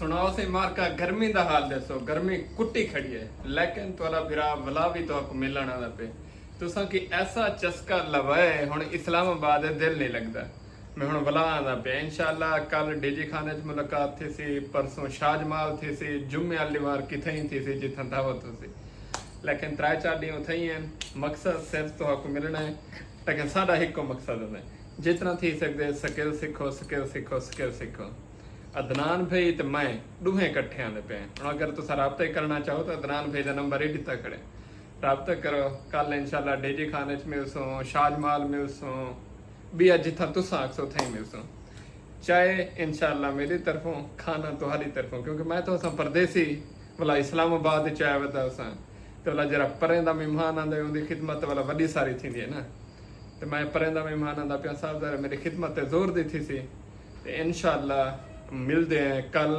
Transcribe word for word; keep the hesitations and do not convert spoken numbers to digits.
سناؤ سی مارکا، گرمی دا حال ݙسو۔ گرمی کٹی کھڑی ہے، لیکن تہاݙا بھرا ولا وی تہاکوں ملݨ آندا پئے۔ تساں کی ایسا چسکا لوائے، ہݨ اسلام آباد دے دل نہیں لڳدا۔ میں ہݨ ولا آندا پئے۔ انشاءاللہ کل ڈی جی خان اچ ملاقات تھیسی، پرسوں شاہ جمال تھیسی، جمعے آلی وار کتھائیں تھیسی جتھاں دعوت ہوسی۔ لیکن ترائے چار ݙینہہ اتھائیں ہن، مقصد صرف تہاکوں ملݨا ہے۔ لیکن ساݙا ہکو مقصد ہوندا ہے، جتنا تھی سڳدے سکل سکھو، سکل سکھو، سکل سکھو۔ عدنان بھائی تے میں ݙوہیں کٹھے آندے پئے ہیں۔ ہݨ اگر تساں رابطہ ہی کرݨا چاہو تاں عدنان بھائی دا نمبر ہی ݙتا کھڑے، رابطہ کرو۔ کل انشاءاللہ ڈی جی خان اچ ملسوں، شاہ جمال ملسوں، ٻیا جتھاں تساں آکھسو اتھائیں ملسوں۔ چائے انشاءاللہ میݙی طرفوں، کھانا تہاݙی طرفوں، کیونکہ میں تاں اساں پردیسی ولا اسلام آباد اچ آیا ودا اساں، تے ولا جیڑھا پریں دا مہمان آندا ہے اوندی خدمت ولا وݙی ساری تھیندی ہے نا۔ تے میں پریں دا مہمان آندا پیاں، صاحب ذرا میݙی خدمت تے زور دی تھیسی۔ تے انشاءاللہ ملدے ہیں کل۔